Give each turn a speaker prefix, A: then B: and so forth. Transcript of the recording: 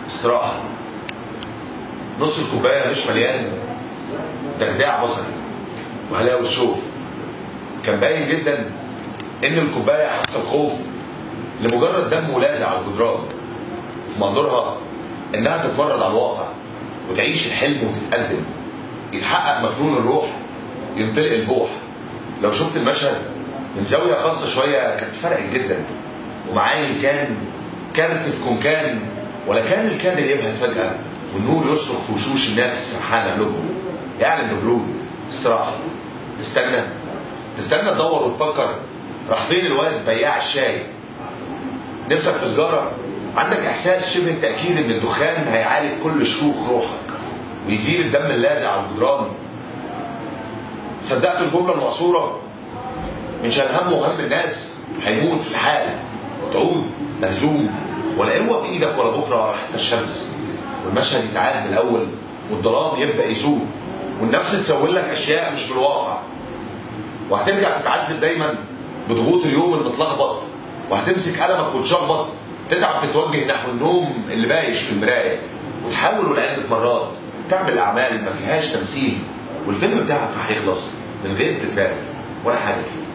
A: استراحة. نص الكوباية مش مليان، تخديع بصري وهلاوي الشوف. كان باين جدا ان الكوباية حاسه الخوف لمجرد دم ولازع على الجدران، في مقدورها انها تتمرد على الواقع وتعيش الحلم وتتقدم، يتحقق مكنون الروح، ينطلق البوح. لو شفت المشهد من زاوية خاصة شوية كانت فرقت جدا، ومعايا كان كارت في كونكان، ولا كان الكادر يبهت فجاة والنور يصرخ في وشوش الناس السرحانه قلوبهم. يعلن ببرود استراحة. تستنى تستنى تدور وتفكر راح فين الواد بياع الشاي. نفسك في سجاره، عندك احساس شبه التاكيد ان الدخان هيعالج كل شروخ روحك ويزيل الدم اللاذع على الجدران. صدقت الجملة المقصورة من شال هم وهم الناس هيموت في الحال وتعود مهزوم، ولا قوة في ايدك ولا بكره ولا حتى الشمس. والمشهد يتعاد من الاول والظلام يبدا يسود والنفس تسول لك اشياء مش بالواقع، وهترجع تتعذب دايما بضغوط اليوم المتلخبط، وهتمسك قلمك وتشخبط، تتعب تتوجه نحو النوم اللي بايش في المراية، وتحاول ولعده مرات تعمل اعمال ما فيهاش تمثيل، والفيلم بتاعك راح يخلص من غير تترات ولا حاجة تفيد.